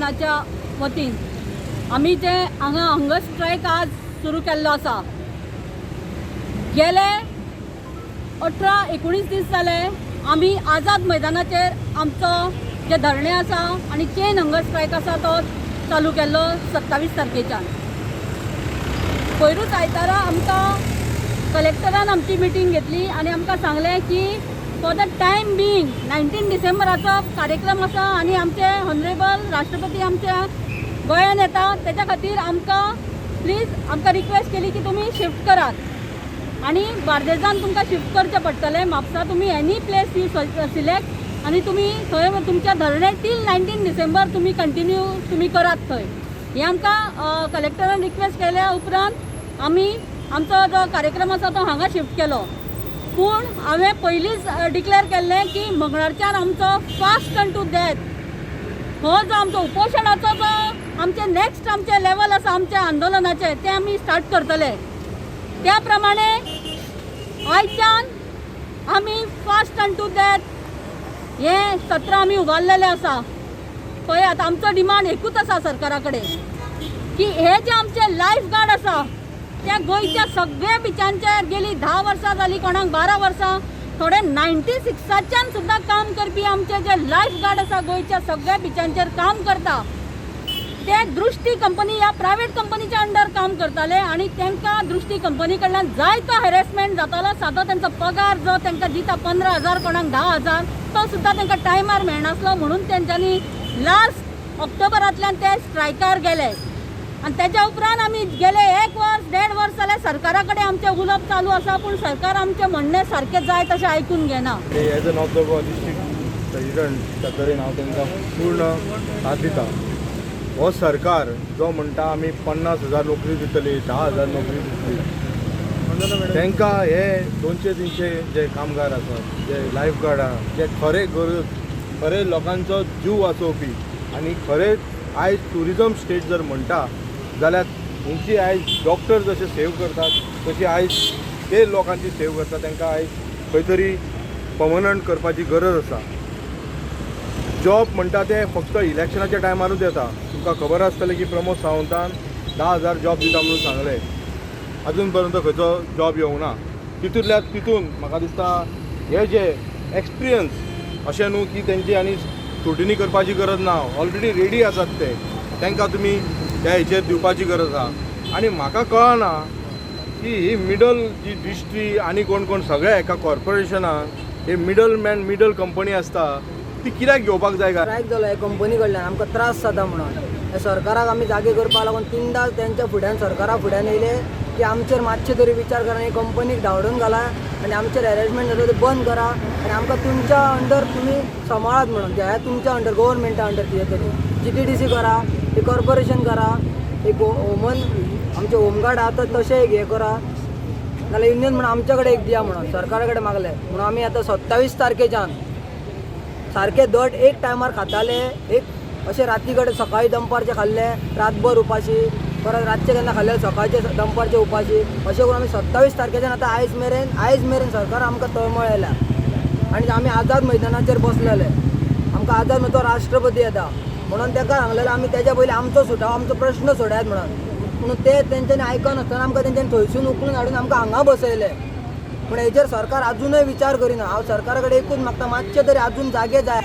युनियनाच्या वतीन आमी जे हांगा हंगर स्ट्रायक आज सुरू केल्लो आसा, गेले 18-19 दीस जाले आमी आझाद मैदानाचेर आमचो जे धरणे आसा आनी चेन हंगर स्ट्रायक आसा तो चालू केल्लो 27 तारखेच्यान. पयरूच आयतारा आमकां कलेक्टरान आमची मिटींग घेतली आनी आमकां सांगलें की फॉर the time being 19 डिसेंबराचो कार्यक्रम आसा आनी आमचे ऑनरेबल राष्ट्रपती आमच्या गोंयान येता, तेच्या खातीर आमकां प्लीज आमकां रिक्वेस्ट केली की तुमी शिफ्ट करात आनी बार्देजान तुमकां शिफ्ट करचें पडटलें. म्हापसा तुमी एनी प्लेस you select आनी तुमी थंय तुमच्या धरणे टील 19 डिसेंबर तुमी कंटिन्यू तुमी करात थंय. हें आमकां कलेक्टरान रिक्वेस्ट केल्या उपरांत आमी आमचो जो कार्यक्रम आसा तो हांगा शिफ्ट केलो. पूण हांवें पयलींच डिक्लेअर केल्लें की मंगळारच्यान आमचो फास्ट अनटू डेथ हो जो आमचो उपोशणाचो जो आमचे नेक्स्ट आमचे लेवल आसा आमच्या आंदोलनाचें, तें आमी स्टार्ट करतले. त्या प्रमाणे आयच्यान आमी फास्ट अनटू डेथ हें सत्र आमी उबारलेलें आसा. पळयात, आमचो डिमांड एकूच आसा सरकारा कडेन की हे जे आमचे लायफ गार्ड आसा त्या गोंयच्या सगळ्या बिचांचेर गेली 10 वर्सां जालीं, कोणाक 12 वर्सां, थोडे 96च्यान सुद्दां काम करपी आमचे जे लायफ गार्ड आसा, गोंयच्या सगळ्या बिचांचेर काम करता, ते दृष्टी कंपनी ह्या प्रायवेट कंपनीच्या अंडर काम करताले आनी तांकां दृष्टी कंपनी कडल्यान जायतो हॅरेसमेंट जातालो. सादो तेंचो पगार जो तांकां दिता 15,000, कोणाक 10,000, तो सुद्दां तांकां टायमार मेळनासलो. म्हणून तेंच्यांनी लास्ट ऑक्टोबरांतल्यान ते स्ट्रायकार गेले आनी तेच्या उपरांत आमी गेले एक वर्स देड वर्स जालें सरकारा कडेन आमचें उलोवप चालू आसा, पूण सरकार आमचें म्हणणें सारकें जाय तशें आयकून घेना. As a North Goa district president त्या तरेन हांव तांकां पूर्ण साथ दिता. हो सरकार जो म्हणटा आमी 50,000 नोकरी दितली, 10,000 नोकरी दितली, तांकां हे 200-300 जे कामगार आसात, जे लायफ गार्ड आहा, जे खरे गरज, खरे लोकांचो जीव वाचोवपी आनी खरेंच आयज ट्युरिजम स्टेट जर म्हणटा जाल्यार तुमची आयज डॉक्टर जशे सेव करतात तशी आयज ते लोकांची सेव करता. तांकां आयज खंय तरी पर्मनंट करपाची गरज आसा. जॉब म्हणटा ते फक्त इलेक्शनाच्या टायमारूच येता. तुमकां खबर आसतलें की प्रमोद सावंतान 10,000 जॉब दिता म्हणून सांगलें, अजून पर्यंत खंयचो जॉब येवंक ना. तितूंतल्या तितून म्हाका दिसता हे जे एक्सपिरियन्स अशें न्हू की तेंची आनी स्क्रुटिनी करपाची गरज ना, ऑलरेडी रेडी आसात ते, तांकां तुमी त्या हेचेर दिवपाची गरज आहा. आनी म्हाका कळना की ही मिडल जी डिस्ट्री आनी कोण कोण सगळे एका कॉर्पोरेशनान हे मिडल मॅन, मिडल कंपनी आसता ती कित्याक घेवपाक जाय काय? स्ट्रायक जालो हे कंपनी कडल्यान आमकां त्रास जाता म्हणून हे सरकाराक आमी जागे करपाक लागून तिनदां तेंच्या फुड्यान, सरकारा फुड्यान येयले की आमचेर मातशे तरी विचार करा, ही कंपनीक धांवडून घाला आनी आमचेर हॅरेसमेंट जाता ते बंद करा आनी आमकां तुमच्या अंडर तुमी सांबाळात म्हणून. हे तुमच्या अंडर, गव्हर्मेंटा अंडर कितें तरी जीटीडीसी करा, एक कॉर्पोरेशन करा, एक होमन आमचे होमगार्ड आहा तशें एक हें करा, नाल्यार युनियन म्हणून आमच्या कडेन एक दिया म्हणून सरकारा कडेन मागलें. म्हणून आमी आतां 27 तारखेच्यान सारके दट एक टायमार खाताले. एक अशें राती कडेन सकाळी दनपारचे खाल्ले, रातभर उपाशी, परत रातचे केन्ना खाल्ले, सकाळचे दनपारचे उपाशी. अशें करून आमी 27 तारखेच्यान आतां आयज मेरेन सरकार आमकां तळमळ आयल्या आनी आमी आझाद मैदानाचेर बसलेले. आमकां आझाद तो राष्ट्रपती येता म्हणून ताका सांगलेलें आमी, तेज्या पयलीं आमचो सुटाव, आमचो प्रश्न सोडयात म्हणून. म्हणून ते तेंच्यांनी आयकनासतना आमकां तेंच्यांनी थंयसून उखलून हाडून आमकां हांगा बसयले. पूण हेजेर सरकार अजुनूय विचार करिना. हांव सरकारा कडेन एकूच मागता, मातशें तरी अजून जागे जाय.